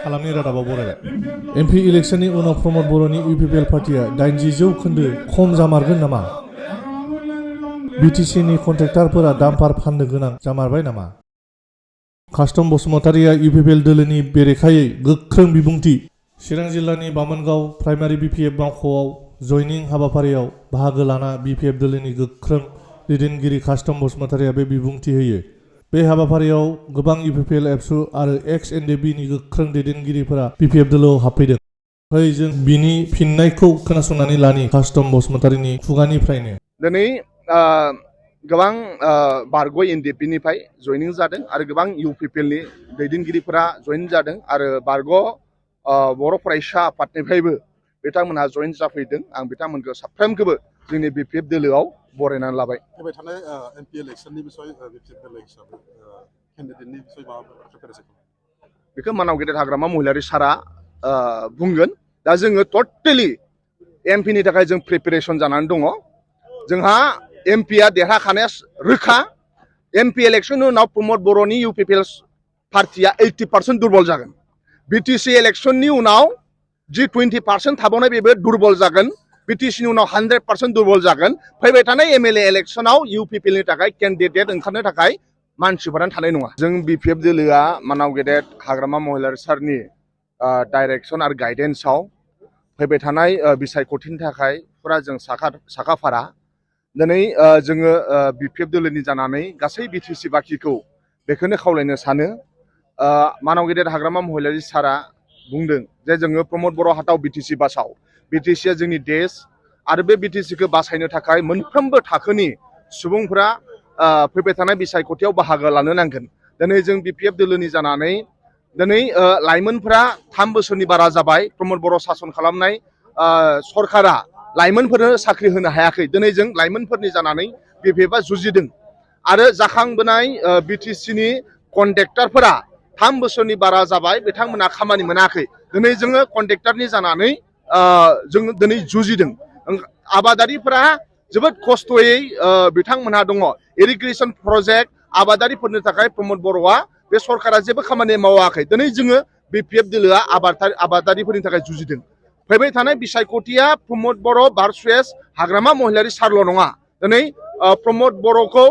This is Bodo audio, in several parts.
खालामनि रादाबाव बरायबाय एमपि इलेक्शननि उनाव प्रमद बर'नि UPPL पार्टिया 80% खम जामारगोन नामा बिटिसिनि कन्ट्रेक्टरफोरा दामफार फाननो गोनां जामारबाय नामा कास्टम बसुमतारिया UPPL दोलोनि बेरेखायै गोख्रों बिबुंथि चिरां जिल्लानि बामोनगाव प्राइमारि BPF वख'आव जयनिं हाबाफारियाव बाहागो लाना BPF दोलोनि गोख्रों दैदेनगिरि कास्टम बसुमतारिया बे बिबुंथि होयो बे हाबाफारियाव गोबां UPPL ABSU आरो Ex-NDFB नि गोख्रों दैदेनगिरिफोरा BPF दोलोआव हाबफैदों फै जों बिनि फिननायखौ खोनासंनानै लानि कास्टम बसुमतारिनि खुगानिफ्रायनो दिनै गोबां बारग' NDFB निफ्राय जयनिं जादों आरो गोबां UPPL नि दैदेनगिरिफोरा जयेन जादों आरो बारग' बर' फरायसा आफादनिफ्रायबो बिथांमोनहा जयेन जाफैदों आं बिथांमोनखौ साफ्रोमखौबो जोंनि BPF दोलोआव बरायनानै लाबाय फैबाय थानाय MP इलेक्शननि बिसय BPF दोलो हिसाबै केन्डिडेटनि बिसय माबाफोर प्रिपेरेसन बेखौ मानाव गेदेर हाग्रामा महिलारि सारा बुंगोन दा जोङो टटेलि MP नि थाखाय जों प्रिपेरेसन जानानै दङ जोंहा MP आ देरहाखानाया रोखा MP इलेक्शननि उनाव प्रमद बर'नि UPPL पार्टिया 80% दुर्बल जागोन BTC इलेक्शननि उनाव जि 20% थाबावनाय बेबो दुर्बल जागोन BTC नि उनाव 100% दुर्बल जागोन फैबाय थानाय MLA इलेक्शनाव UPPL नि थाखाय केन्डिडेट ओंखारनो थाखाय मानसिफोरानो थानाय नङा जों BPF दोलोआ मानाव गेदेर हाग्रामा महिलारि सारनि डाइरेक्सन आरो गाइडेन्सआव फैबाय थानाय बिसायख'थिनि थाखाय फुरा जों साखाफारा दिनै जोङो BPF दोलोनि जानानै गासै BTC बाखिखौ बेखौनो खावलायनो सानो मानाव गेदेर हाग्रामा महिलारि सारा बुंदों जे जोङो प्रमद बर' हाथाव BTC बासाव BTC आ जोंनि देश आरो बे BTC खौ बासायनो थाखाय मोनफ्रोमबो थाखोनि सुबुंफोरा फैबाय थानाय बिसायख'थियाव बाहागो लानो नांगोन दिनै जों BPF दोलोनि जानानै दिनै लाइमोनफोरा 3 बोसोरनि बारा जाबाय प्रमद बर' सासन खालामनाय सरकारा लाइमोनफोरनो साख्रि होनो हायाखै दिनै जों लाइमोनफोरनि जानानै BPF आ जुजिदों आरो जाखांबोनाय BTC नि कन्ट्रेक्टरफोरा 3 बोसोरनि बारा जाबाय बिथांमोना खामानि मोनाखै दिनै जोङो कन्ट्रेक्टरनि जानानै जोङो दिनै जुजिदों आबादारिफोरा जोबोद खस्थ'यै बिथांमोनहा दङ इरिगेसन प्रजेक्ट आबादारिफोरनि थाखाय प्रमद बर'आ बे सरकारा जेबो खामानि मावाखै दिनै जोङो BPF दोलोआ आबादारिफोरनि थाखाय जुजिदों फैबाय थानाय बिसायख'थिया प्रमद बर' भार्सेस हाग्रामा महिलारि सारल' नङा दिनै प्रमद बर'खौ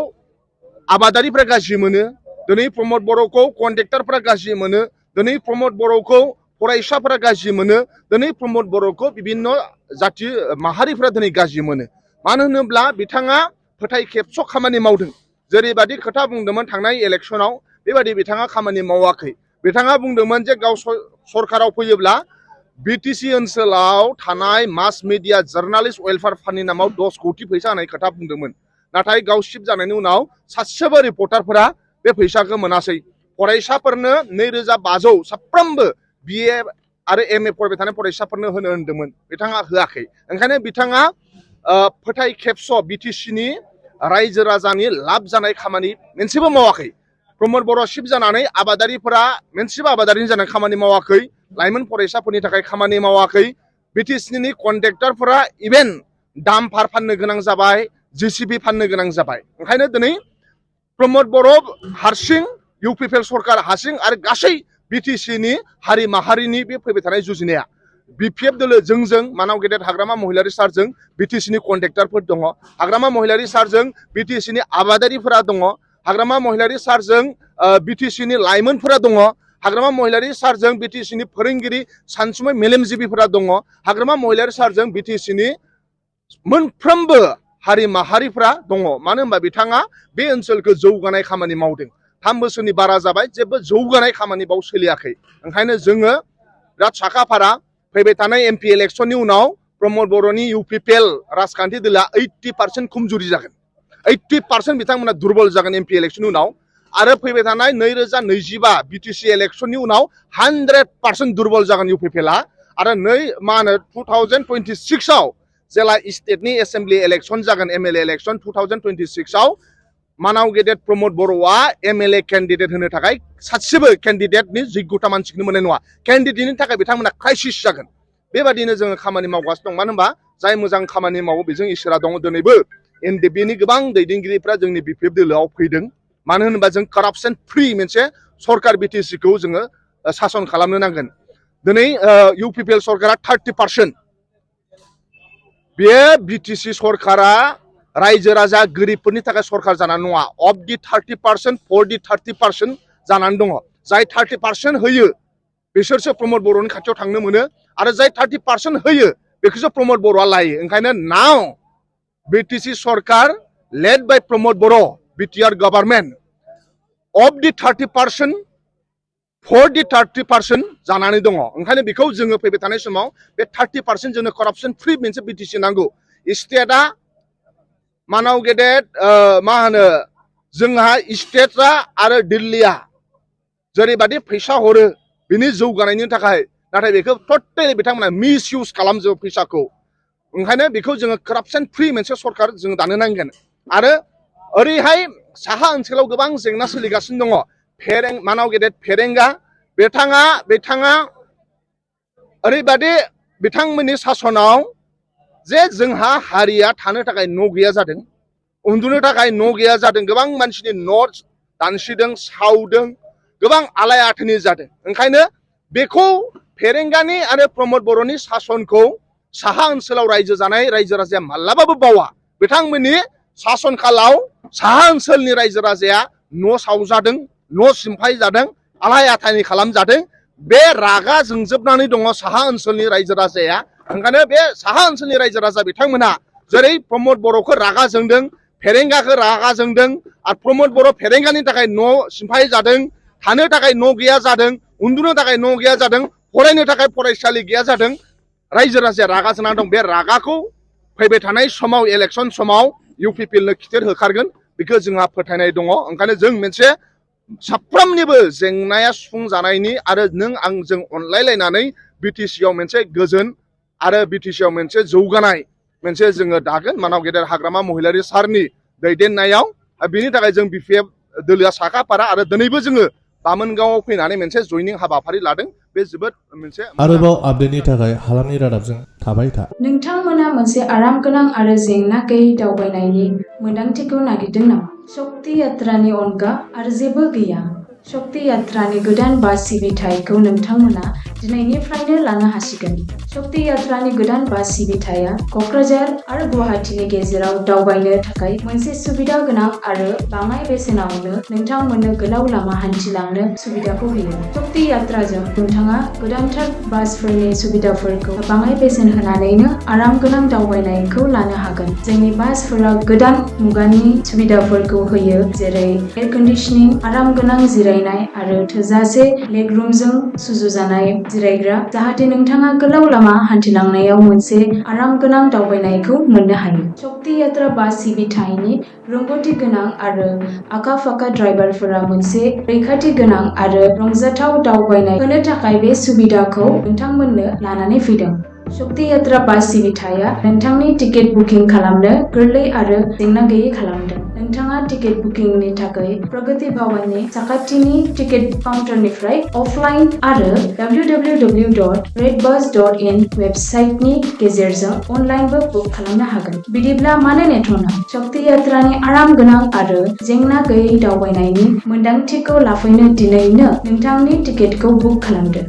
आबादारिफ्रा गाज्रि मोनो दिनै प्रमद बर'खौ कन्ट्रेक्टरफ्रा गाज्रि मोनो दिनै प्रमद बर'खौ फरायसाफोरा गाज्रि मोनो दिनै प्रमद बर'खौ बिभिन्न जाथि माहारिफ्रा दिनै गाज्रि मोनो मानो होनोब्ला बिथाङा फोथाय खेबस' खामानि मावदों जेरैबादि खोथा बुंदोंमोन थांनाय इलेक्शनाव बेबादि बिथाङा खामानि मावाखै बिथाङा बुंदोंमोन जे गाव सरकाराव फैयोब्ला BTC ओनसोलाव थानाय मास मिडिया जार्नालिस्ट वेलफेयार फान्डनि नामाव 10 कोटि फैसा होनाय खोथा बुंदोंमोन नाथाय गाव शिफ्ट जानायनि उनाव सासेबो रिपर्टारफोरा बे फैसाखौ मोनासै फरायसाफोरनो 2500 साफ्रोमबो BA आरो MA फरायबाय थानाय फरायसाफोरनो होनो होनदोंमोन बिथाङा होआखै ओंखायनो बिथाङा फोथाय खेबस' BTC नि रायजो राजानि लाब जानाय खामानि मोनसेबो मावाखै प्रमद बर' शिफ्ट जानानै आबादारिफोरा मोनसेबो आबादारिनि जानाय खामानि मावाखै लाइमोन फरायसाफोरनि थाखाय खामानि मावाखै BTC नि कन्ट्रेक्टरफोरा इभेन दामफार फाननो गोनां जाबाय JCB फाननो गोनां जाबाय ओंखायनो दिनै प्रमद बर' हारसिं UPPL सरकार हारसिं आरो गासै BTC नि हारि माहारिनि बे फैबाय थानाय जुजिनाया BPF दोलो जों मानाव गेदेर हाग्रामा महिलारि सारजों BTC नि कन्ट्रेक्टरफोर दङ हाग्रामा महिलारि सारजों BTC नि आबादारिफोरा दङ हाग्रामा महिलारि सारजों BTC नि लाइमोनफोरा दङ हाग्रामा महिलारि सारजों BTC नि फोरोंगिरि सानसुमै मेलेमजिबिफोरा दङ हाग्रामा महिलारि सारजों BTC नि मोनफ्रोमबो हारि माहारिफ्रा दङ मानो होनबा बिथाङा बे ओनसोलखौ जौगानाय खामानि मावदों 3 बोसोरनि बारा जाबाय जेबो जौगानाय खामानि बाव सोलियाखै ओंखायनो जोङो बिराद साखाफारा फैबाय थानाय MP इलेक्शननि उनाव प्रमद बर'नि UPPL राजखान्थि दोलोआ 80% खमजुरि जागोन 80% बिथांमोना दुर्बल जागोन MP इलेक्शननि उनाव आरो फैबाय थानाय 2025 BTC इलेक्शननि उनाव 100% दुर्बल जागोन UPPL आ आरो 2026 आव जेला स्टेटनि एसेम्बली इलेक्शन जागोन MLA इलेक्शन 2026 आव मानाव गेदेर प्रमद बर'आ MLA केन्डिडेट होनो थाखाय सासेबो केन्डिडेटनि योग्यता मानसिखौनो मोननाय नङा केन्डिडेटनि थाखाय बिथांमोना क्राइसिस जागोन बेबादिनो जोङो खामानि मावगासिनो दं मानो होनबा जाय मोजां खामानि मावो बेजों इसोरा दङ दिनैबो NDFB नि गोबां दैदेनगिरिफ्रा जोंनि BPF दोलोआव फैदों मानो होनोबा जों कारापसन फ्रि मोनसे सरकार BTC खौ जोङो सासन खालामनो नांगोन दिनै UPPL सरकारा 30% बे BTC सरकारा रायजो राजा गोरिबफोरनि थाखाय सरकार जानानै नङा अफ दि 30% फर दि 30% जानानै दङ जाय 30% होयो बिसोरसो प्रमोद बर'नि खाथियाव थांनो मोनो आरो जाय 30% होयो बेखौसो प्रमोद बर'आ लायो ओंखायनो नाव BTC सरकार led by Pramod Boro' BTR government of the 30% for the 30% जानानै दङ ओंखायनो बेखौ जोङो फैबाय थानाय समाव बे 30% जोंनो करापसन फ्रि मोनसे BTC नांगौ स्टेटआ मानाव गेदेर मा होनो जोंहा स्टेटआ आरो दिल्लीया जेरैबादि फैसा हरो बिनि जौगानायनि थाखाय नाथाय बेखौ टटेलि बिथांमोना मिस इउज खालामजोबो फैसाखौ ओंखायनो बेखौ जोङो करापसन फ्रि मोनसे सरकार जों दानो नांगोन आरो ओरैहाय साहा ओनसोलाव गोबां जेंना सोलिगासिनो दङ मानाव गेदेर फेरेंगा बिथाङा ओरैबादि बिथांमोननि सासनाव जे जोंहा हारिया थानो थाखाय न' गैया जादों उन्दुनो थाखाय न' गैया जादों गोबां मानसिनि न' दानसिदों सावदों गोबां आलाय आथानि जादों ओंखायनो बेखौ फेरेंगानि आरो प्रमोद बर'नि सासनखौ साहा ओनसोलाव रायजो जानाय रायजो राजाया माब्लाबाबो बावा बिथांमोननि सासन कालाव साहा ओनसोलनि रायजो राजाया न' सावजादों न' सिमफाय जादों आलाय आथानि खालामजादों बे रागा जोंजोबनानै दङ साहा ओनसोलनि रायजो राजाया ओंखायनो बे साहा ओनसोलनि रायजो राजा बिथांमोना जेरै प्रमोद बर'खौ रागा जोंदों फेरेंगाखौ रागा जोंदों आरो प्रमोद बर' फेरेंगानि थाखाय न' सिमफाय जादों थानो थाखाय न' गैया जादों उन्दुनो थाखाय न' गैया जादों फरायनो थाखाय फरायसालि गैया जादों रायजो राजाया रागा जोंना दं बे रागाखौ फैबाय थानाय समाव इलेक्सन समाव UPPLनो खिथेर होखारगोन बेखौ जोंहा फोथायनाय दङ ओंखायनो जों मोनसे साफ्रोमनिबो जेंनाया सुफुंजानायनि आरो नों आंजों अनलायलायनानै BTCआव मोनसे गोजोन आरो BTCआव मोनसे जौगानाय मोनसे जोङो दागोन मानाव गेदेर हाग्रामा महिलारि सारनि दैदेननायाव बिनि थाखाय जों BPF दोलोआ साखाफारा आरो दिनैबो जोङो बामोनगावआव फैनानै मोनसे जयनिं हाबाफारि लादों बे जोबोद मोनसे आरोबाव आपडेटनि थाखाय हालामनि रादाबजों थाबाय था नोंथांमोना मोनसे आराम गोनां आरो जेंना गैयै दावबायनायनि मोन्दांथिखौ नागिरदों नामा शक्ति यात्रानि अनगा आरो जेबो गैया शक्ति यात्रानि गोदान बास सिबिथायखौ नोंथांमोना दिनैनिफ्रायनो लानो हासिगोन शक्ति यात्रानि गोदान बास सिबिथाया क'क्राझार आरो गुवाहाटीनि गेजेराव दावबायनो थाखाय मोनसे सुबिदा गोनां आरो बाङाय बेसेनावनो नोंथांमोननो गोलाव लामा हान्थिलांनो सुबिदाखौ होयो शक्ति यात्राजों नोंथाङा गोदानथार बासफोरनि सुबिदाफोरखौ बाङाय बेसेन होनानैनो आराम गोनां दावबायनायखौ लानो हागोन जोंनि बासफोरा गोदान मुगानि सुबिदाफोरखौ होयो जेरै एयार कन्डिशनिं आराम गोनां जिरायनाय आरो थोजासे लेगरुमजों सुजुजानाय जिरायग्रा जाहाथे नोंथाङा गोलाव लामा हान्थिलांनायाव मोनसे आराम गोनां दावबायनायखौ मोननो हायो शक्ति यात्रा बास सिबिथायनि रोंग'थि गोनां आरो आखा-फाखा ड्राइभारफोरा मोनसे रैखाथि गोनां आरो रंजाथाव दावबायनाय होनो थाखाय बे सुबिदाखौ नोंथांमोननो लानानै फैदों शक्ति यात्रा बास सिबिथाया नोंथांनि टिकेट बुकिं खालामनो गोरलै आरो जेंना गैयै खालामदों नोंथाङा टिकेट बुकिंनि थाखाय प्रगति भवननि साखाथिनि टिकेट काउन्टारनिफ्राय अफलाइन आरो www.redbus.in वेबसाइटनि गेजेरजों अनलाइनबो बुक खालामनो हागोन बिदिब्ला मानो नेथ'नो शक्ति यात्रानि आराम गोनां आरो जेंना गैयै दावबायनायनि मोन्दांथिखौ लाफैनो दिनैनो नोंथांनि टिकेटखौ बुक खालामदो